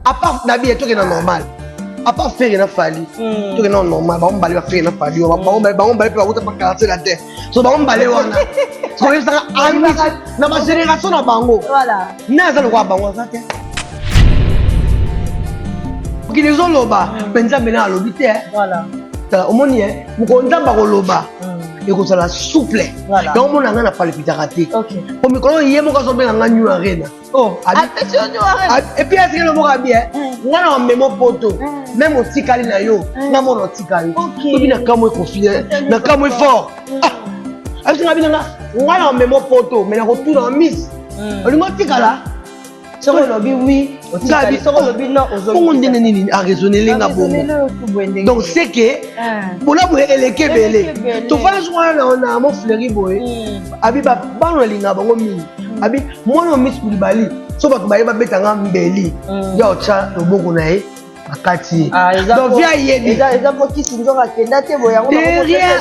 À part nabi tokende na normal, à part Ferre na Fally, tokende na normal. Bango mibale, baFerre na Fally, bango mibale mpe bakuta pa Quartier Latin. So bango mibale wana soyebisaka na bagénération na bango na aza lokola bango aza te. Mokili ezoloba, mpe Nzambe na alobi te. Omoni, mokolo Nzambe akoloba, ekozala souple. Yango omona nga na palpitaka te, po mikolo ye moko azobenga nga New Arena. Et puis asikeli moko abi nga na bamemo poto, même otikali na yo, nga mona otikali obi na kamwe Kofi, na kamwe fort. Abisinga binanga nga na bamemo poto, mais nakotuna miss, olingi otikala? Soki olobi oui, soki olobi non. Bongo ndenge nini araisonnele nga bongo? Donc c'est que bolamu eleki ebele. Tofandi soki wana na Mont-Fleury boye, abi bana nalingaka bango mingi, abi mwana miss Kulibali, so bato baye babetanga mbeli ya otya loboko na ye bakati ye. Donc vi ayebi. Eza po kisi nzoka akenda te boye yango. Derrière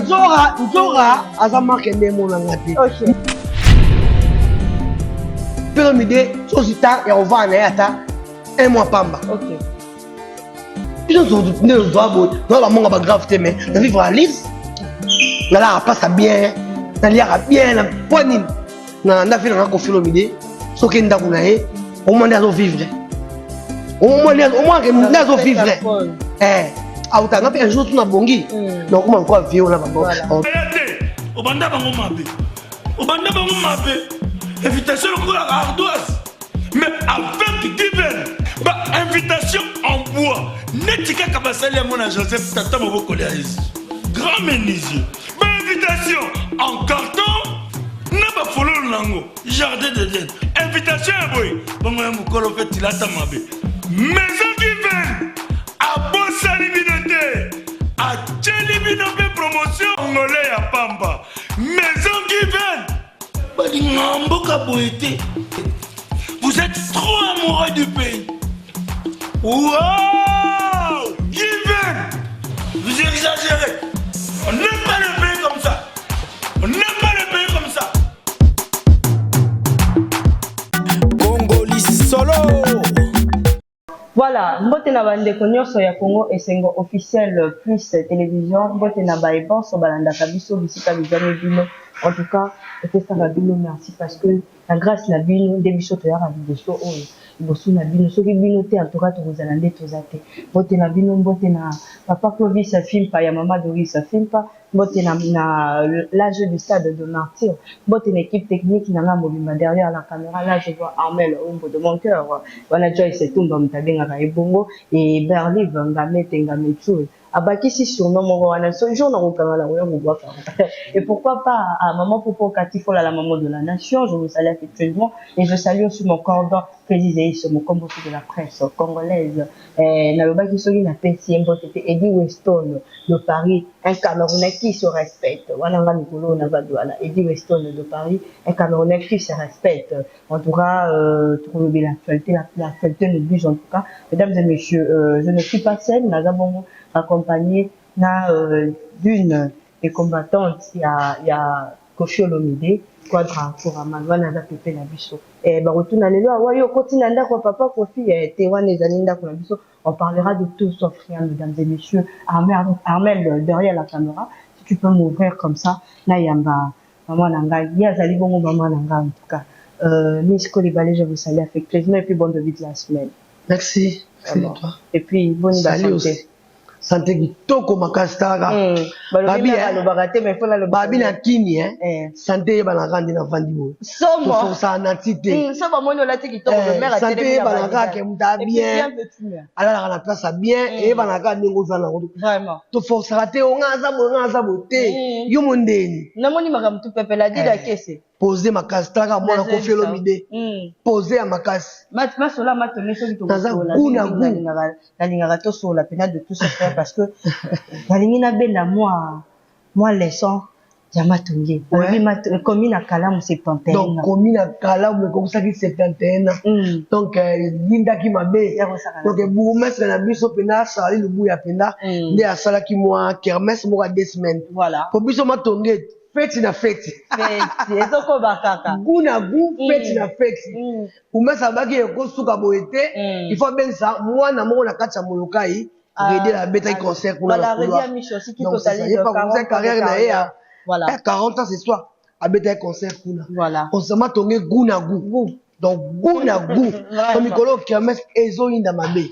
nzoka, nzoka aza marke nde emonanga te. Mpe mide sosi ta ya kovanda na ye ata un mois pamba. Biso nde ozwa boye, naza bamonga bagrave te, mais na vivre à l'aise, nalaka place bien, naliaka bien. Na po nini na ndafi nanga Kofi Olomide, soki ndako na ye, omoi nde azovivre, omoi nde azovivre autanga mpe un jour tuna bongi nakokoma lokola vie wana bango. Te, obanda bango mabe, obanda bango mabe, invitation lokola ardoise, mais avec Given, bainvitation en bois neti kaka basali yango na Joseph, tata mobokoli ya Yesu, grand menuisier. Bainvitation en carton na bafololo nango, jardin d'Eden, invitation ya boye bongo ya mokolo mpe tilata mabe. Maison Given abosani bino te, atieli bino mpe promotion ngole ya pamba. Maison Given balingaka mboka boye te. Vous êtes trop amoureux du pays. Wow, Given, vous exagérez. On n'aime pas le pays comme ça, on n'aime pas le pays comme ça. Congoli solo. Voilà, mbote na bandeko nyonso ya Congo Esengo Officiel Plus Télévision, mbote na baebonso balandaka biso bisika bizami bino. En tout cas, epesaka bino merci, parce que na grâce na bino nde biso toyaka liboso oyo, liboso na bino. Soki bino te, en tout cas tokozala nde toza te. Mbote na bino, mbote na papa Clovis Fimpa ya mama Doris Fimpa, mbote na l'âge du stade de Martyr, mbote na équipe technique na nga mobimba. Derrière la caméra là, je vois Armel Ombo de mon cœur wana, Joyce Tumba, moto abengaka ebongo et Berlive Ngamete Ngametsu, abakisi surnom moko wana. So jour na kokanga na koya kobwaka. Et pourquoi pas à maman Popo Katifola, la maman de la nation, je vous salue affectueusement et je salue aussi mon cordon Président Mokombo de la presse congolaise. Nalobaki soki napesi ye mbote te. Edi Weston de Paris, un Camerounais qui se respecte. Wana nga mikolo na vadi wana, Edi Weston de Paris, un Camerounais qui se respecte. En tout cas, tokolobi l'actualité, l'actualité nous oblige. En tout cas, mesdames et messieurs, je ne suis pas seule. Naza bongo accompagné na d'une des combattantes ya Kofi Olomide, Quadra Koraman. Wana aza pepe na biso. Bakotuna lelo awa yo okoti na ndako ya papa Kofi te, wana ezali ndako na biso. On parlera de tout sauf rien, mesdames et messieurs. Armel, Armel derrière la caméra, si tu peux m'ouvrir comme ça, na yamba maman na ngai. Ye azali bongo maman na ngai. En tout cas, Miss Kolibale, je vous salue affectueusement et puis bon début de la semaine. Merci. Merci à toi. Et puis bonne Salut santé. Aussi. Santé kitoko makasi, talaka. Balobi alobaka te, mais faut naloba. Babi na kini santé eyebanaka nde navandi boye. Somo. Tofosaka na ti te. So bamoni olati kitoko. Santé eyebanaka ke moto a bien, alalaka na place ya bien, eyebanaka ndenge oza nango. Tofosaka te, onga aza boye, nga aza boye te, yo mondeni. Namoni makambo tu pepela adida kese. Pose makasi, talaka mwana Kofi Olomide, pose ya makasi. Masola matome soki. Naza gu na gu. Nalingaka tosola mpena de tout se faire, parce que nalingi nabenda mwa leçon ya Matonge. Balobi komi na Kalamu 71. Donc komi na Kalamu ekomisaki 71 ans, donc elindaki mabe. Donc bourgmestre na biso mpenza, Charli Lubuya mpenza, nde asalaki mwa kermesse moko ya 2 semaines po biso Matonge. Feti na feti. Feti ezokoba kaka. Goût na goût, feti na feti. Kumesa abaki ekosuka boye te, il faut abengisa mwana moko na kati ya Molokai. Rede abetaki concert kuna na couloir. Donc c'est ça, ye pa komisa carrière na ye ya 40 ans ce soir abetaki concert kuna. Concert matonge goût na goût. Donc goût na goût. Donc mikolo kermesse ezoyinda mabe.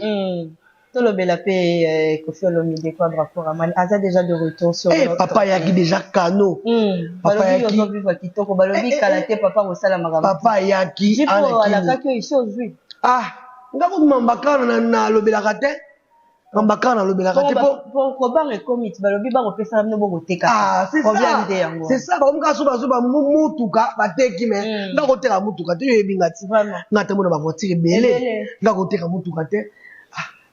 Tolobela pe Koffi Olomide Quadra Koraman aza déjà de retour sur eh, papa ayaki déjà kano. Papa ayaki ozovivre kitoko, balobi kala te papa kosala makambo. Papa ayaki alakaki oyo esi ozwi. Ah, nga kutu mambakana nalobelaka te. Mambakana nalobelaka te po kobanga ekomi ti balobi bakopesaka bino bokoteka. Ah, c'est ça. Nde yango. C'est ça, bakomi kaka so bazwa mutuka bateki mais nga koteka mutuka te, oyebi nga ti. Nga te mona ba voiture ebele. Nga koteka mutuka te.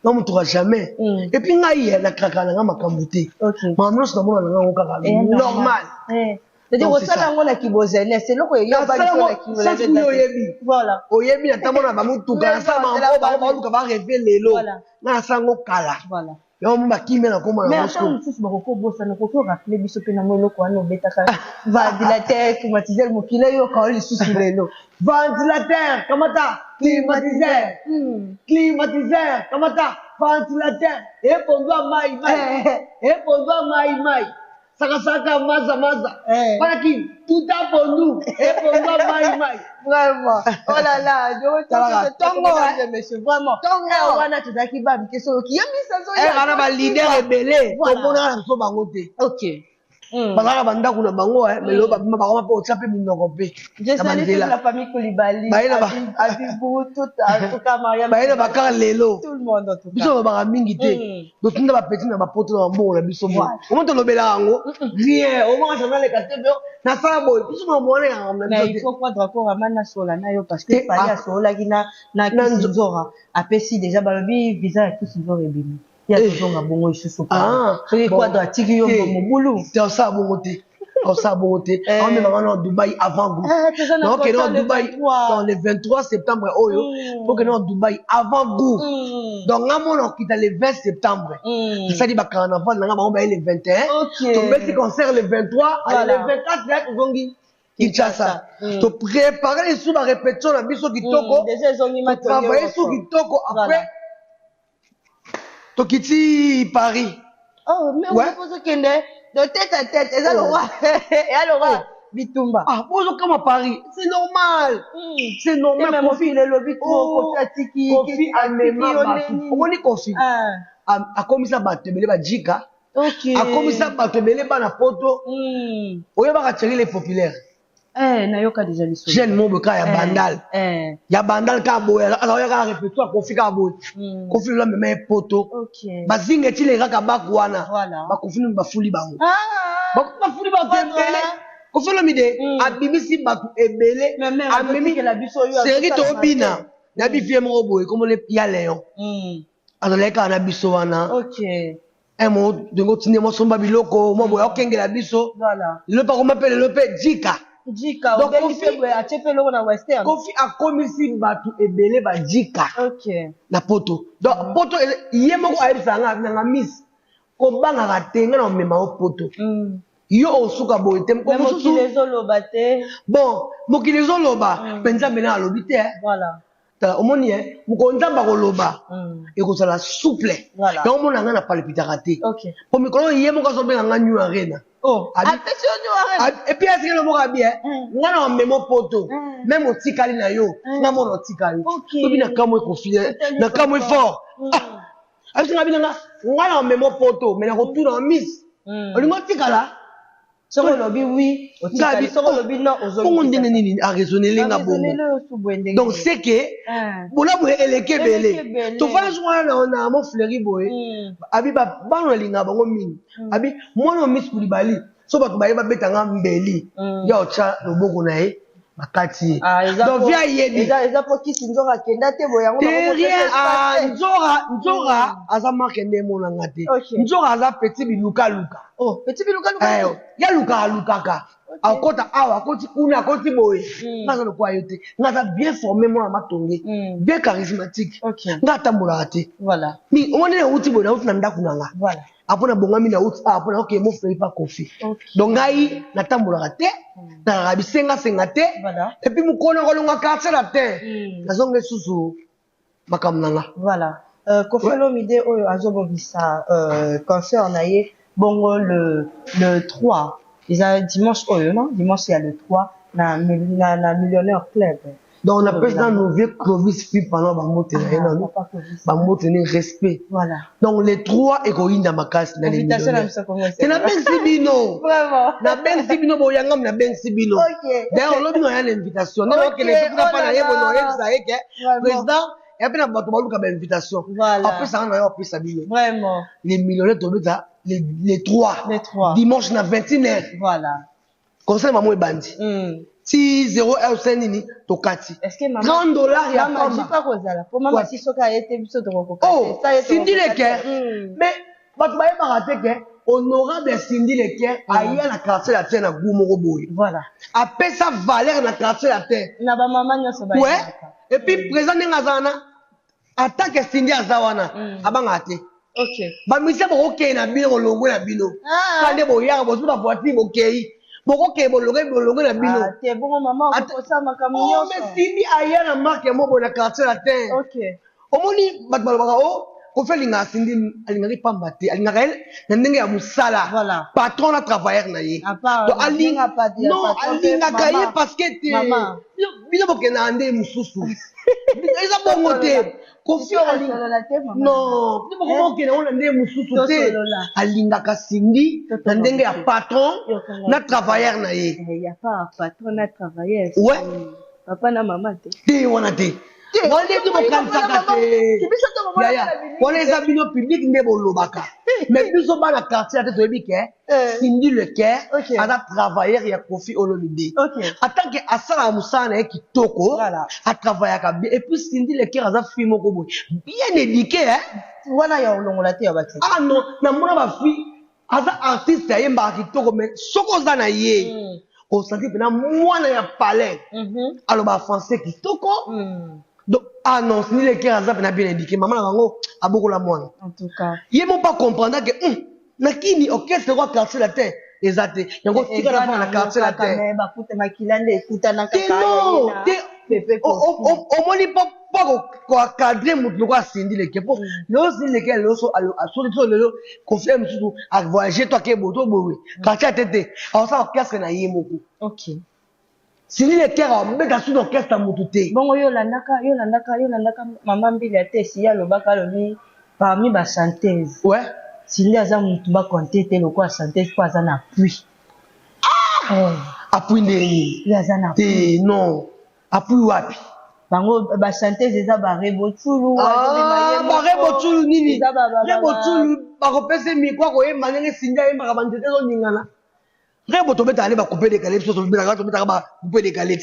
Nga mutuka jamais. Et puis ngai nakaka na nga makambo te. Makambo nyonso namona na nga kaka normal. C'est-à-dire osala yango na kibozene, c'est eloko eyobaoyebi. Oyebi na ntango na bamutuka nasala makambo bango baluka bareve lelo. Nga nasala yango kala. Yango mo bakimia na koma na ntango mosusu bakoki obosana, okoki orappeler biso mpe nango eloko wana obetaka ventilateur climatiseur mokili eyoka oyo lisusu lelo. Ventilateur kamata climatiseur, climatiseur kamata ventilateur, epondwa mai mai, epondwa mai mai, sakasaka maza maza, balaki tuta pondu, epondwa mai mai. Vraiment. Oh là là, tongo, monsieur, vraiment. Tongo wana tozalaki ba mike soki yebisa zo ya. Wana ba leader ebele, tomonaka na biso bango te. OK. Bazalaka bandako na bango, mais lelo babima bango mpe otya mpe minoko mpe. Je salue toute la famille Koulibaly, Abibou, tout, en tout cas Mariam. Baye na bakar lelo. Tout le monde en tout cas. Biso balobaka mingi te. Totinda bapeti na bapoto na bambongo na biso mo. Omo tolobelaka yango rien, omaka jamais aleka te mpe nasala boye. Biso makambo wana ya na biso te. Il faut prendre encore Amana asola na yo parce que Fally asololaki na Kisi Nzora, apesi déjà balobi visa ya Kisi Nzora ebimi. Ya tozonga bongo lisusu. Soki Quadra atiki yo mobulu. Te osala bongo te. Osala bongo te. Omemaka na Dubaï avant goût. Okende na Dubaï dans le 23 septembre oyo, okende na Dubaï avant goût. Donc nga mona okita le 20 septembre. Tosali ba carnaval na nga bango baye le 21. Tobeti concert le 23, le 24 tozongi Kinshasa. To préparer les sous ba répétition na biso kitoko. Travailler sous kitoko après tokiti Paris. Oh, mais ouais. On kende de tête à tête, eza le roi. Et le roi bitumba. Ah, bozo kama Paris, c'est normal. C'est normal. Kofi le lobi trop, Kofi atiki, Kofi amema bato. Omoni Kofi. Akomisa bato ebele bajika. OK. Akomisa bato ebele bana poto. Oyebaka Thierry les populaires. Nayoka déjà lisolo. Jeune mobo ka ya bandal. Ya bandal ka boye, azoya ka répétition Kofi ka boye. Kofi lo mema poto. Bazinga ti le kaka baku wana. Ba Kofi no bafuli bango. Ba fuli ba ebele. Kofi Olomide abimisi bato ebele. Amemi série tobina. Na bifie moko boye comme le ya Léon. Azalaki kaka na biso wana. Un ndenge otindi mwa somba biloko mwa boye okengela biso. Lelo mpe akoma mpe lelo mpe jika. Jika, obengi mpe boye atie mpe eloko na western. Kofi akomisi bato ebele bajika na poto. Donc poto ye moko ayebisaka nga nanga miss kobangaka te nga na omema yo poto. Yo osuka boye te. Mokili ezoloba te. Bon, mokili ezoloba mpe Nzambe na alobi te. Omoni mokolo Nzambe akoloba ekozala souple. Yango omona nga na palpitaka te. Po mikolo ye moko azobenga nga New Arena. Et puis asikeli moko abi nga na omemo poto même otikali na yo nga mona otikali. Tobi na kamwe Kofi na kamwe fort. Abisi nga bina nga nga na omemo poto mais na kotuna miss. Olingo otikala? Soki olobi oui, otikali. Soki olobi non, ozongi. Bongo ndenge nini a raisonner nga bongo. Donc c'est que bolamu eleki ebele. Tofandi soki wana na mo fleuri boye. Abi ba bana balinga bango mingi. Abi mwana Miss Koulibaly so bato baye babeta nga mbeli. Ya otya loboko na ye bakati ye. Donc via yebi. Eza po kisi Nzora akenda te boye yango. Rien, Nzora, Nzora aza marque nde emonanga te. Nzora aza petit biluka luka. Oh, petit biluka luka. Ye alukaka alukaka, akota awa, akoti kuna, akoti boye. Nga aza lokola yo te, nga aza bien formé, mwana matonge, bien charismatique. Nga atambolaka te. Mi omoni nauti boye, nauti na ndako na nga. Apo nabongami, nauti awa mpo naokee mofei pa Kofi. Donc ngai natambolaka te, nalaka bisengasenga te. Et puis mokolo nakolonga Quartier Latin, nazonga lisusu makambo na nga. Voilà. Koffi Olomide oyo azobongisa concert na ye bongo le 3, eza dimanche oyo, non, dimanche ya le 3 na Millionnaire Club. Donc napesi nanu vieux Clovis Pipa na bambote na ye nanu, bambote ne, respect. Donc le 3 ekoyinda makasi na les te. Nabengisi bino, nabengisi bino, boyangami, nabengisi bino. D'ailleurs olobi no ya na invitation nde okende kuna mpa na ye boye, oyebisa ye ke président ya mpe na bato baluka bainvitation, apesaka na yo, apesa bino. Les Millionnaires, tobeta les 3 dimanche na 21 heures. Concert mamo ebandi ti 0 heure se nini, tokati 30 $ ya pamba. Oh, Cindy Le Cœur, mais bato bayebaka te ke honorable Cindy Le Cœur aya na Quartier Latin na gu moko boye, apesa valeur na Quartier Latin. Na bamama nyonso. Ouais, et puis président ndenge aza wana, en tant que Cindy aza wana, abangaka te. Bamusiciens bokokei na bino, bolongwe na bino ka nde boyaka, bozwi bavoiture, bokei, bokokei, bolongwe, bolongwe na bino. Mais Cindy aya na marque mo boye na Quartier Latin. Omoni bato balobaka o Kofi alingaka Cindy, alingaki pamba te, alingaka ye na ndenge ya mosala, patron na travailleur na ye. Non, alingaka ye parce que te bino bokendaka nde mosusu, eza bongo te. Kofi, non, bino bokokende ngo na ndenge mosusu te. Alingaka Cindy na ndenge ya patron na travailleur na ye. Ouais, papa na mama te. Te, wana te, wana nde bino bokanisaka te yaya, wana eza bino public nde bolobaka, mais biso bana quartier te toyebi ke Cindy Le Cœur aza travailleur ya Kofi Olomide. En tant que asalaka mosala na ye kitoko, atravaillaka bien. Et puis Cindy Le Cœur aza fille moko boye bien éduqué. Wana ya olongola te ya bati. Ah non, namona bafille aza artiste, ayembaka kitoko, mais soki oza na ye, osanti mpena mwana ya palais, alobaka français kitoko. Donc ah non, Cindy Le Cœur aza mpena bien éduqué, mama na bango abokola mwana. En tout cas ye mo pa comprendre ke na kini orchestre kwa Quartier Latin eza te, yango tika na fana na Quartier Latin. Te, non te, omoni mpo koencadrer motu lokola Cindy Le Cœur, mpo lelo Cindy Le Cœur lelo soki so lelo Kofi mosusu avoyage to ake boye to boye, quartier ate te, akosala orchestre na ye moko. Cindy Le Cœur abeta susu orchestre ya motu te. Bongo yo olandaka mama Mbili ate esi ye alobaka, alobi parmi bachanteuse, Cindy aza motu bakonte te lokola chanteuse mpo aza na appui. Appui ndenge? Ye aza na te, non, appui wapi? Bango bachanteuse eza barebo tulu. Barebo tulu nini? Rebo tulu bakopesa micro, akoyemba ndenge Cindy ayembaka, banzete ezoningana. Rebo tobetaka nde bacoupe décalé, biso tobetaka bacoupe décalé.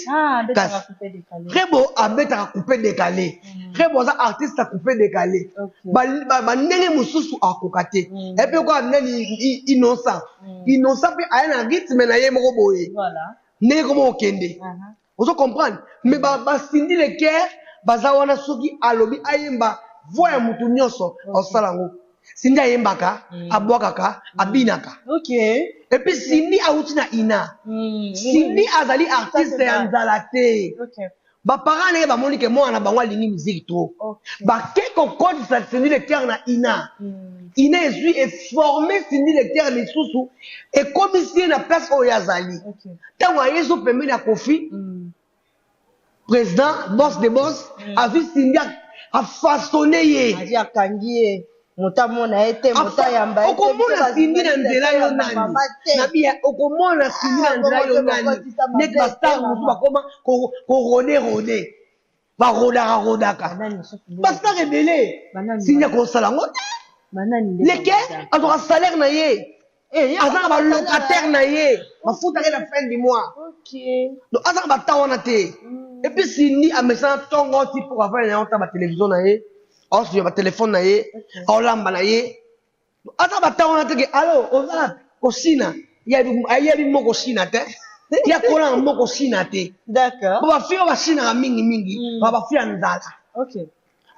Kasi Rebo abetaka coupe décalé, Rebo aza artiste ya coupe décalé, bandenge mosusu akoka te. Epe okoa nani, Innocent, Innocent mpe aya na rythme na ye moko boye, ndenge koma okende, ozo comprendre. Mais baCindy Le Cœur baza wana, soki alobi ayemba voix ya motu nyonso, akosala yango. Cindy ayembaka, abwakaka, abinaka. Et puis Cindy awuti na ina. Cindy azali artiste ya nzala te. Baparent na ye bamoni ke mwana na bango alingi musique trop, bake kokotisa Cindy Le Cœur na ina. Ina ezwi eforme Cindy Le Cœur lisusu, ekomisi ye na place oyo azali. Ntango aye so pembeni ya Kofi, président, boss de boss, azwi Cindy, afaçonne ye. Azwi, akangi ye, moto amona ye te, moto ayamba ye. Okomona Cindy na nzela yo nani nabia, okomona Cindy na nzela yo nani, neti bastar mosusu bakoma korôder rôder, barodaka rodaka, bastar ebele. Cindy akosala yango te. Leke azwaka salaire na ye, aza na balocataire na ye, bafutaka ye na fin du mois. Donc aza na batan wana te. Et puis Cindy amesana ntongo ti mpo avanda na ye, ota batelevizio na ye, aosuya batelefone na ye, aolamba na ye, aza na batan wana te ke alo oza kosina. Ayebi moko sina te, ye akola na moko sina te. D'accord. Po bafille oyo basinaka mingimingi, ba bafille ya nzala.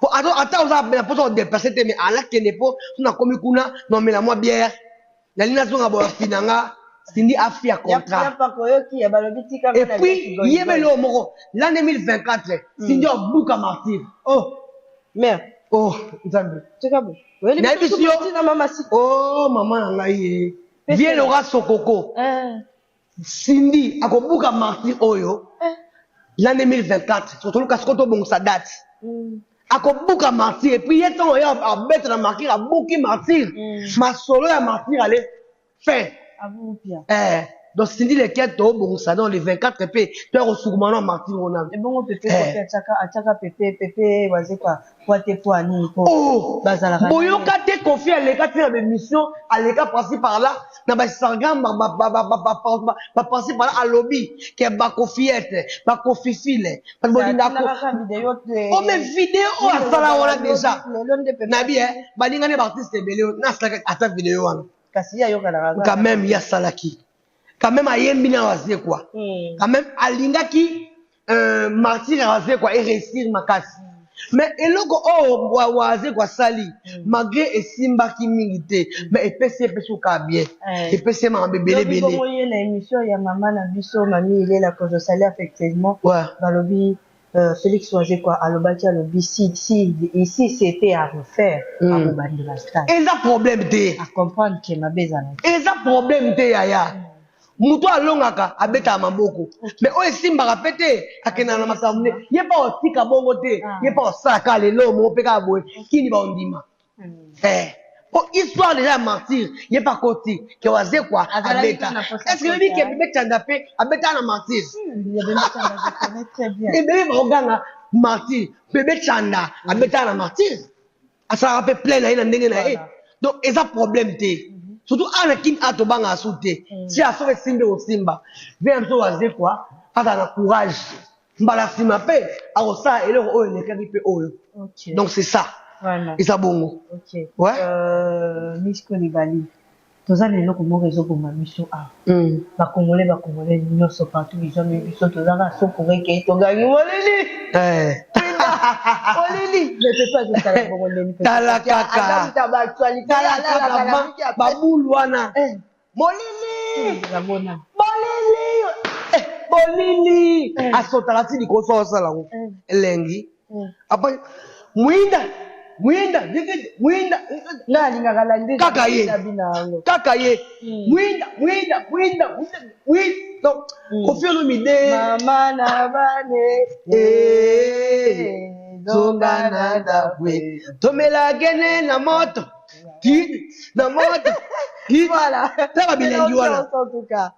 Po ata oza na mposa kodeplace te, mais alakende mpo so nakomi kuna, nomela mwa bière, nalingi nazonga boye, afina nga Cindy afi ya contrat. Et puis yeba eloko moko, l'an 2024 Cindy abuka Martyr. Oh mère. Oh Nzambe, nayebisi yo, oh mama na ngai ye vie Lora Sokoko, Cindy akobuka Martyr oyo l'an 2024. Toluka sikoyo tobongisa date. Akobuka Martyr, et puis ye ntango ye abeta na Martyr, abuki Martyr, masolo ya Martyr ale fin. Eh, donc Cindy lequel tobongisa, donc le 24 mpe toya kosukuma na Martyr wana. Ebongo pepe Kofi atiaka pepe Wazekwa po te po anini po Oh, bazalaka boyoka te, Kofi aleka te na bémission, aleka par-ci par-là na bainstagram, baparci par-là, alobi ke bakofiete bakofifile bato bolingaka. Oh, mais video oyo asala wana déjà nayebi e balingani baartiste ebele oyo nasalaki ata video wana. Kasi ye ayokanaka. Quand même ye asalaki, quand même ayembi na Wazekwa, quand même alingaki Martyr ya Wazekwa eréussir makasi. Mais eloko oyo Wazekwa asali, malgré esimbaki mingi te, mais epesi okaa bien, epesi ye makambo ebele ebele. Bongo ye na émission ya mama na biso Mami Ilela kozosali, effectivement balobi Félix Wazekwa alobaki, alobi si ici c'était à refaire, akobandela stade. Eza problème te. Acomprendre ke mabe ezalaki. Eza problème te, yaya. Moto alongaka abetaka maboko, mais oyo esimbaka mpe te, akendaka na makambo nde ye mpa otika bongo te. Ye mpa osalaka lelo moko mpe kaka boye kini baondima. Po histoire déjà ya Martyr, ye mpa koti ke Wazekwa abeta. Est ce que oyebi ke Bebe Chanda mpe abetaka na Martyr? Ebele baoganga Martyr, Bebe Chanda abetaka na Martyr, asalaka mpe plein na ye na ndenge na ye. Donc eza problème te, surtout awa na Kini awa tobangaka su te. Si asoki esimbi, kosimba ve na biso Wazekwa azala na courage, mbala nsima mpe akosala eloko oyo elekaki mpe oyo. Donc c'est ça, eza bongo. Ouais. Miss Kolibali, toza na eloko moko ezoboma biso awa, bacongolais, bacongolais nyonso partout bizwami biso, tozaka sokore ekei, togangi molili, molili, mais pepe azosala bongo ndeni? Tala kaka, tala kaka babulu wana, molili, molili, molili, asotaka ti likolo so asala yango elengi. Après mwinda, mwinda, mwinda. Nga alingaka landi. Kaka ye, kaka ye, mwinda, mwinda, mwinda, mwinda. Donc Kofi Olomide. Mama na bane. Zonga na ndakwe, tomelakene na moto na moto. Voilà. Tala bilengi wana,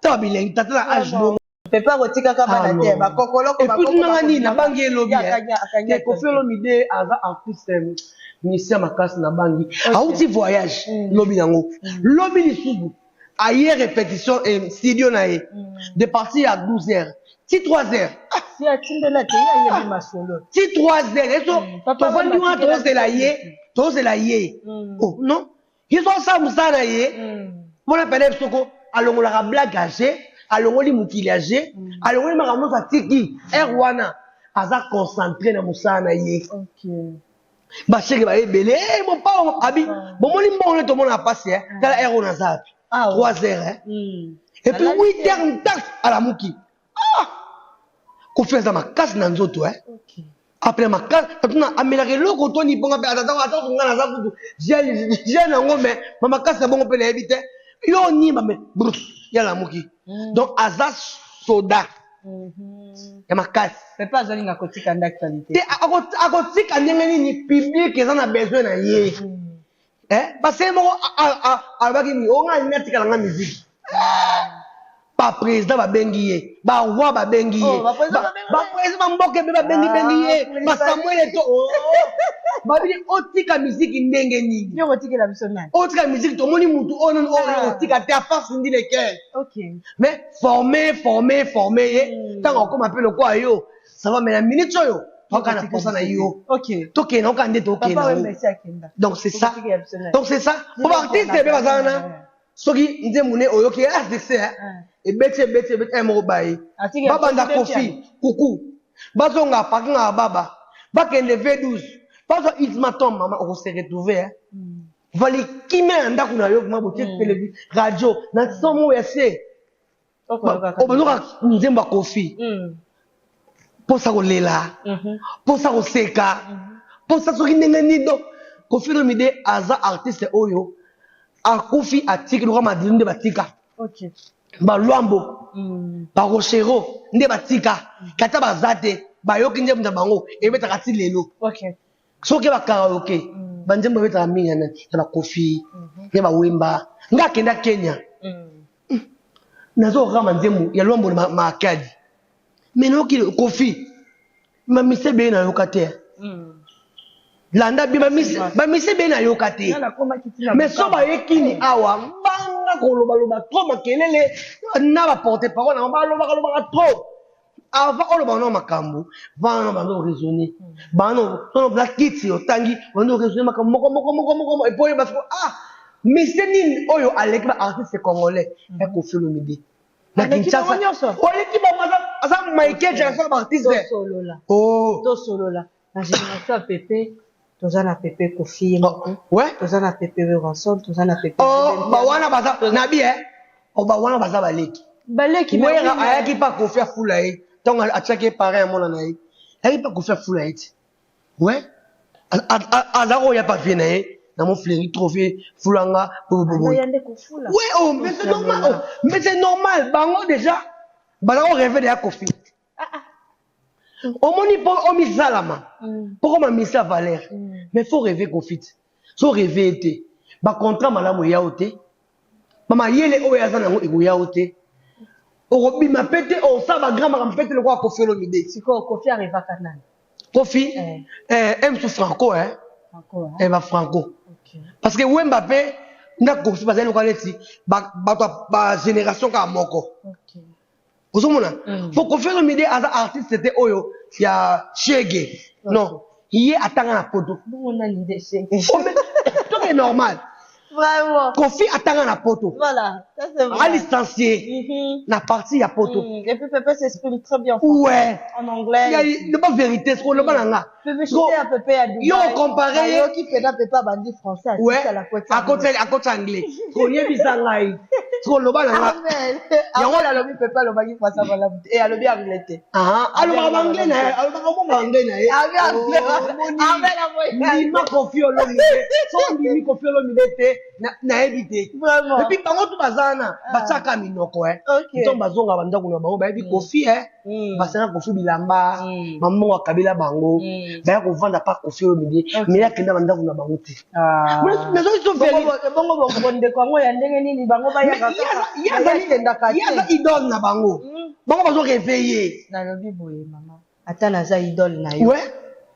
tala bilengi tata na age bongo. Pepe akotikaka bana te, bakokoloko. Et puis tunanga nini, nabangi elobi te, Kofi Olomide aza artiste musicien makasi. Nabangi auti voyage lobi yango, lobi lisusu aye répétition studio na ye de partir ya 12 heures ti 3 heures. Si atindela te, ye ayebi masolo. Ti 3 heures eso tovandi wana, tozela ye, tozela ye. Oh non, ye so asala mosala na ye mpona pene soko alongolaka blague age, alongoli mokili age, alongoli makambo nyonso, atiki heure wana, aza concentré na mosala na ye. Basheke baye ebele, mopao abi bomoni mbongo nde tomona pasi. Tala heure oyo naza api, 3 heures, et puis 8 heures ntak alamuki. Ah, Kofi aza makasi na nzoto. Apena makasi tatuna amelaka eloko toni mponga mpe ata nga naza kutu jeune yango, mais mamakasi na bongo mpe nayebi te yo nima, mais brus yalamuki. Donc aza soda ya makasi. Pepe azolinga kotika nde actualité. Te, akotika ndenge nini? Public eza na besoin na ye. Parce que moko alobaki nini? Onga alingi atikala nga musique. Baprésident babengi ye, baroi babengi ye, baprésident bamboka ebe babengi bengi ye, basamuel Eto babini. Otika musique ndenge nini? Okotikela biso nani? Otika musique, tomoni mutu oyo nani oyo otika te, afar Cindy lequel. Mais forme, forme, forme ye, ntango akóma mpe lokola yo, ça va. Mais na minute oyo toka na posa na yo, tokende oka nde tokende. Donc c'est ça, donc c'est ça, po baartiste ebe baza wana. Soki nzembo ne oyoki RDC eh, ebeti ebeti ebeti eh, moko baye. Atiki ya Babanda Kofi Kofi, kuku. Bazonga parking ya baba. Bakende V12. Bazwa ultimatum mama oko se retrouver eh. Vali kimia na ndako na yo vraiment botie television, radio na son moko ya se. Obazoka nzembo ya Kofi. Posa kolela, posa koseka, posa soki ndenge nini donc Koffi Olomide aza artiste oyo akufi atiki lokola Madilu nde batika. Ba Luambo, ba Rochereau nde batika. Kata baza te, bayoki nzembo na bango ebetaka ti lelo. Soki ba karaoke, ba nzembo ebetaka mingi ya nani? Ya ba Koffi, ya ba Wemba. Nga akenda Kenya. Nazo rama nzembo ya Luambo na Makadi. Mais nayoki Koffi, ma mise ebele nayoka te. Landa bien ba mise ebele nayoka te. Mais so baye kini awa banga kolobaloba trop makelele na ba porte parole na balobaka lobaka trop. Avant oloba na makambo, vana bando raisonner. Bano sono bla kiti otangi bando raisonner makambo moko moko moko moko et puis parce que ah mise nini oyo aleki ba artiste congolais ya Koffi Olomide. Na Kinshasa oleki bango aza Michael Jackson ba artiste. Tosolola. Oh. Tosolola. Na génération ya Pepe toza na Pepe Koffi ye moko. Ouais. Toza na Pepe Werrason, toza na Pepe. Oh, ba wana baza na bi eh. Oh ba wana baza baleki. Baleki Wera ayaki pa Koffi afula ye. Tango atiaki ye parrain ya mwana na ye. Ayaki pa Koffi afula ye ti. Ouais. Aza koya pa vie na ye. Na mo fleri trophée fulanga bobobo. Ouais, oh, mais c'est normal. Oh, mais c'est normal. Bango déjà baza ko rêver de ya Koffi. Omoni po omisalama. Po koma misa valeur. Mais faut rêver Koffi. So rêver te. Ba contrat malamu ya te. Ba mayele oyo aza nango ekoya yo te. Okobima pe te, osala ba grand makambo pe te lokola Koffi Olomide. Sikoyo Koffi arrivaka nani? Koffi eh, msu Franco eh. Franco, eh ba Franco. Parce que Wemba pe na Koffi bazali lokola neti bato ba génération kaka moko. Ozomona? Po Koffi Olomide aza artiste te oyo ya shege. Non, ye atanga na poto. Bongo nani nde shege? Tout est normal. Vraiment. Koffi atanga na poto. Voilà, ça c'est vrai. A licencié na partie ya poto. Et puis Pepe s'exprime très bien en français. Ouais. En anglais. Il y a une bonne vérité, ce qu'on le nga. Publicité ya Pepe ya Dubaï. Yo comparé. Yoki pena Pepe abandi français. Ouais. La côte. À côté à côté anglais. Koyebisa ngai. Ce qu'on le nga. Amen. Yango alobi Pepe alobaki français voilà. Et alobi anglais te. Ah, alobaka anglais na ye, alobaka mo anglais na ye. Amen. Amen. Ndima Koffi Olomide. So ndimi Koffi Olomide te, nayebi te. Vraiment. Et puis bango tout bazana, batiaka minoko eh. OK. Ntango bazonga bandako na bango bayebi Koffi eh. Basanga Koffi bilamba, mamongo akabela bango, baya kovanda pa Koffi Olomide, mais akenda bandako na bango te. Mais soki so veri bongo bondeko yango ya ndenge nini bango bayaka kaka ye aza idole na bango. Bango bazo réveiller. Nalobi boye mama, ata naza idole na yo. Ouais.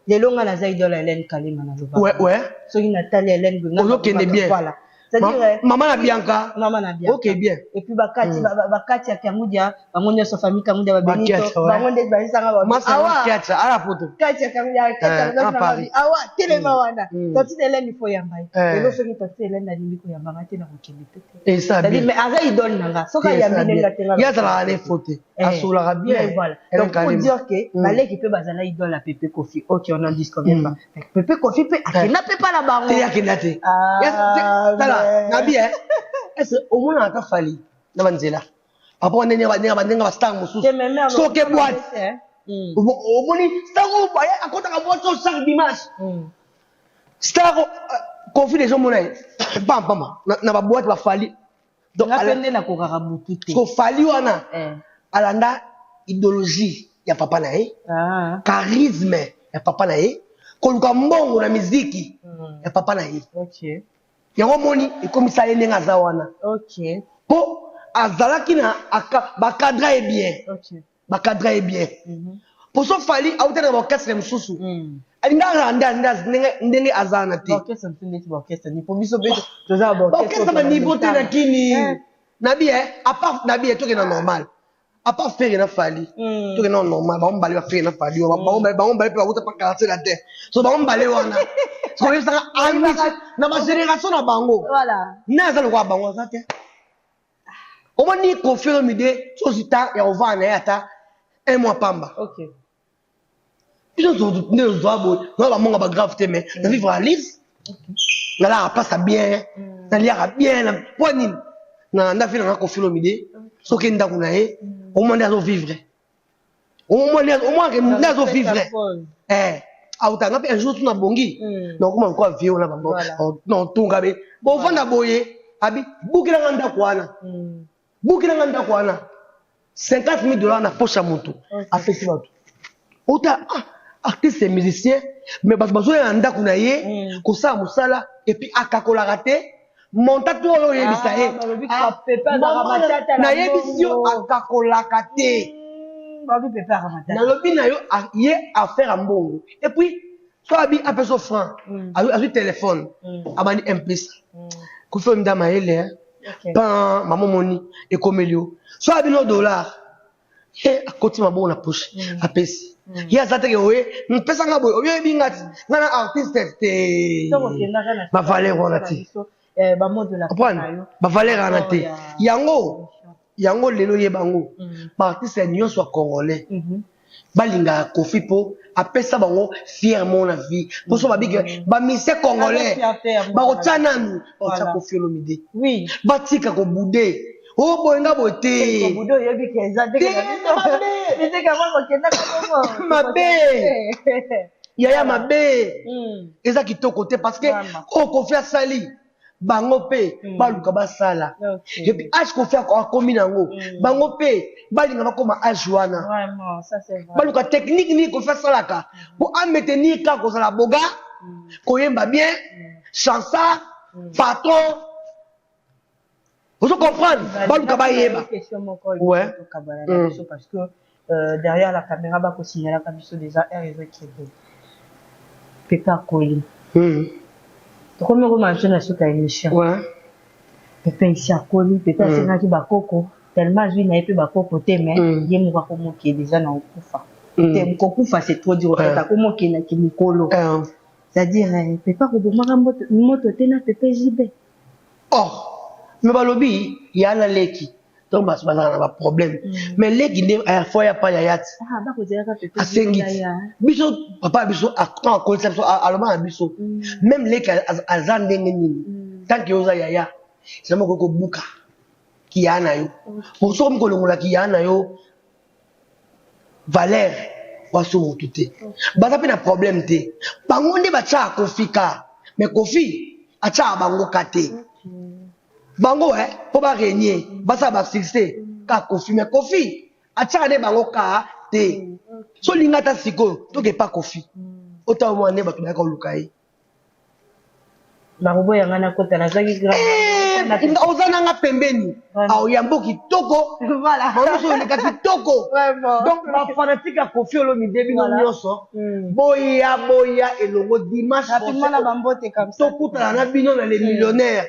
Lelo nga naza idole ya Hélène Kalema naloba. Ouais, ouais. Soki natali Hélène boye nga Ozokende bien. Voilà. C'est-à-dire maman na Bianca. Maman na Bianca. OK bien. Et puis bakati bakati ya Kangudia, bango nyonso famille Kangudia ba Benito, bango nde bayisanga ba. Awa Kati ala poto. Kati ya Kangudia, kati ya Paris. Awa telema wana. Tantine Hélène il faut yamba. Lelo soki tantine Hélène alingi koyamba nga te na kokende te. Et ça bien. Mais aza idole na nga. Soki ayambi ndenge nga te nga. Ya azalaka ne faute. Asolaka bien. Voilà. Donc pour dire que baleki pe bazala idole ya Pepe Koffi. OK, on en disconvient pas. Pepe Koffi pe akenda pe pa na bango. Te akenda te. Tala, na bien. Est-ce au moins ata fali na banzela. Papa ndenge ba ndenge ba star mosusu. Soki boîte. Omoni star oyo akotaka boîte chaque dimanche. Star Koffi déjà omona ye pam pam na ba boîte ba fali. Donc nga pe nde nakokaka butu te. Ko fali wana alanda idéologie ya papa na ye, charisme ya papa na ye, koluka mbongo na miziki ya papa na ye. Yango moni ekomisa ye ndenge aza wana. Po azalaki na bakadra ye bien. Bakadra ye bien. Po so fali auta na orchestre mosusu. Alingaka nde ndenge aza na te. Orchestre mosusu neti ba orchestre ni po biso pe toza ba orchestre ba niveau te na kini. Na bi eh, à part na bi toke na normal. À part Ferre na Fally. Toke na normal, ba mbale ba Ferre na Fally, ba mbale pe ba uta pa quartier la terre. So ba mbale wana. So yebisaka na ba génération na bango. Voilà. Na aza lokola bango aza te. Omoni Koffi Olomide soki ta ya kovanda na ye ata un mois pamba. Okay. Biso nde tozwa boye na bamonga ba grave te mais na vivre à l'aise. Nalaka place ya bien, naliaka bien na mpo nini na ndafi na nga Koffi Olomide soki ndako na ye omoni nde azo vivre. Omoni nde azo vivre. Eh auta nga mpe un jour tuna bongi nakokoma lokola vie wana bango naotunga be bovanda boye abi bukela nga ndako wana bukela nga ndako wana 50 000 dollars na poche ya motu apesi bato ota ah, artiste musicien mais bato bazoya na ndako na ye kosala mosala et puis akakolaka te monta to oyo oyebisa ye ah, ah, nayebisi yo akakolaka te nalobi na yo ye affaire ya mbongo et puis so abi apesa franc azwi telefone abandi mpesa Koffi Olomide mayele pan mama omoni ekomeli yo so abi no dollar ye akoti maboko na poche apesi ye aza teke oye mpesa nga boye oyebi nga ti nga na artiste te bavaleur wana te comprendre bavaleur wana te yango yango lelo yeba yango baartiste nyonso ya congolais balingaka Koffi mpo apesa bango fier mo na vie mpo so babike bamusicien congolais bakotya nanu bakotya Koffi Olomide batika kobude o boye nga boye te mabe yaya mabe eza kitoko te parce que oyo Koffi asali bango mpe baluka basala et puis âge Koffi akomi nango bango mpe balinga bakóma âge wana baluka technique nini Koffi asalaka mpo amaintenir kaka kozala boga koyemba bien chansard patron ozo comprendre baluka bayeba. Question moko tokabana na biso parce que derrière la caméra bakosignalaka biso déjà heure ezokende. Pepe akoli, tokomi okoma biso na suka émission. Pepe esi akoli, Pepe asengaki bakoko tellement azwi na ye mpe bakoko te mais ye moko akomokende déjà na kokufa te. Kokufa, c'est trop dire, en fait akomokendaki mokolo, c'est-à-dire Pepe akobomaka moto te na Pepe JB. Oh, mais balobi ya na leki donc bazalaka na baproblème mais leki nde fo ya pa yaya ti asengi ti biso papa biso ntango akolisa biso aloba na biso même leki aza ndenge nini tant que oza yaya sema okoki kobuka kiya na yo soki omi kolongola kiya na yo valeur waso motu te. Baza mpe na problème te, bango nde batiaka Koffi ka mais Koffi atiaka bango ka te. Bango mpo barégner basala basuccès ka Koffi mais Koffi atiaka nde bango ka te. So olinga ata sikoyo tokepa Koffi otala mwana nde bato bayaka koluka ye. Nakoboya nga nakota nazwaki. Oza nanga pembeni aoyambo kitoko mamoso oleka kitoko. Donc bafanatike ya Koffi Olomide bino nyonso boya boya elongo dimanche tokutana na bino na Les Millionnaires.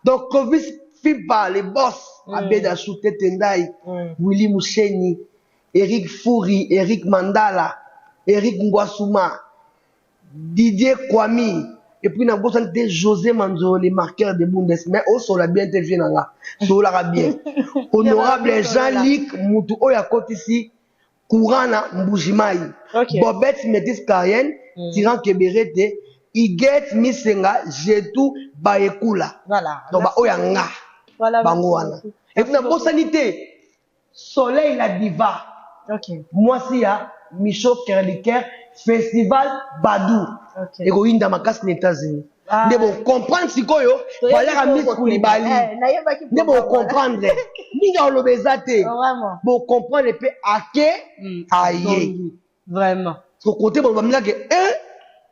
Donc Clovis Fimpa le boss, Abeda Sutete Ndai, Willy Musheni, Eric Furi, Eric Mandala, Eric Ngwasuma, Didier Kwami et puis nabosani te José Manzolo le marqueur de Bundes mais osola bien te vie na nga solaka bien. Honorable Jean-Luc mutu oyo akotisi courant na Mbujimai, Bobet Métis Carienne, Tyran Keberete, Iget Misenga Jetu Baekula. Donc baoyo ya nga bango wana. Et puis nabosani te Soleil la Diva, mwasi ya Micho Kerliker, Festival Badou ekoyinda makasi na États-Unis nde bocomprendre sikoyo valeur ya Miss Kulibali nde bocomprendre mingi aloba eza te bocomprendre mpe ake aye. Vraiment. Kote boloba mingake e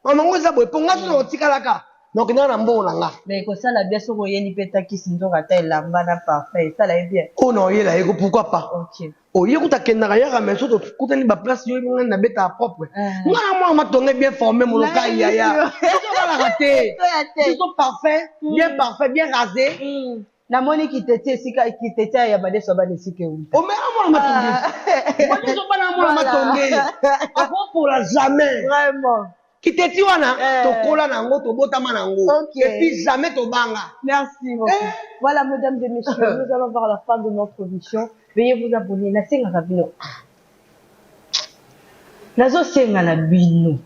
mama ngo eza boye mpo nga soki otikalaka nakokendaka na mbongo na nga. Mais ekosala bien soki oyeli mpe takisi nzoka ata elamba na parfum esala ye bien. Oyo na oyela ye, pourquoi pas? Oye kuta akendaka yaka mais soki tokutani baplace yo ngai nabetaka propre nga na mwana matonge bien formé moloka yaya ozobalaka te biso parfum bien parfait bien rasé. Namoni kiteti esika kiteti ya madeso bana esika euta omeka mwana matonge madeso bana mwana matonge akopola jamais. Vraiment. Kiteti wana Eh. tokola na yango, tobotama na yango. Ok. Et puis jamais tobanga. Merci beaucoup. Eh. Voilà, mesdames et messieurs, nous allons voir la fin de notre émission. Veuillez vous abonner. Nasengaka bino. Nazosenga na bino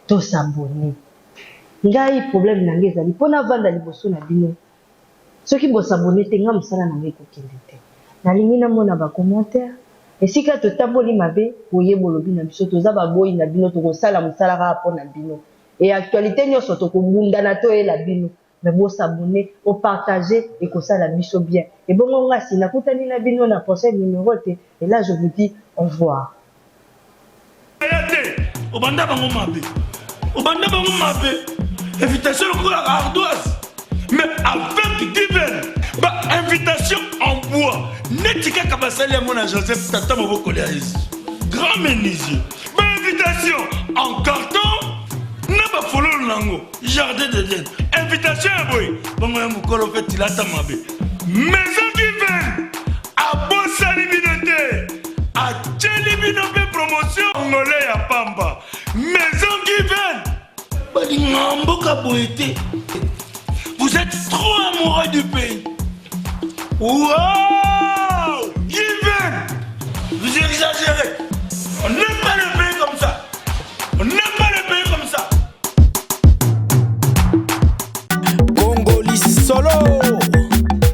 tosabonner. Ngai problème na ngai ezali mpo navanda liboso na bino. Soki bosabonner te, nga mosala na ngai ekokende te. Nalingi namona bacommentaire esika totamboli mabe, boyeba olobi na biso, toza baboyi na bino, tokosala mosala kaka mpo na bino. E actualité nyonso tokobundana, toyela bino. Mais bosabonner, opartager, ekosala biso bien. Ebongo nga si nakutani na bino na prochain numéro te. Et là, je vous dis au revoir. Aya te, obanda bango mabe, obanda bango mabe, invitation lokola ardoise, mais avec Given, bainvitation en bois neti kaka basali yango na Joseph, tata mobokoli ya Yesu, grand menuisier, bainvitation en carton na bafololo nango, jardin d'Eden, invitation ya boye bongo ya mokolo mpe tilata mabe. Maison Given abosani bino te, atieli bino mpe promotion ngole ya pamba. Maison Given balingaka mboka boye te. Vous êtes trop amoureux du pays. Wow, Given, vous exagérez. On n'aime pas le pays comme ça, on n'aime pas.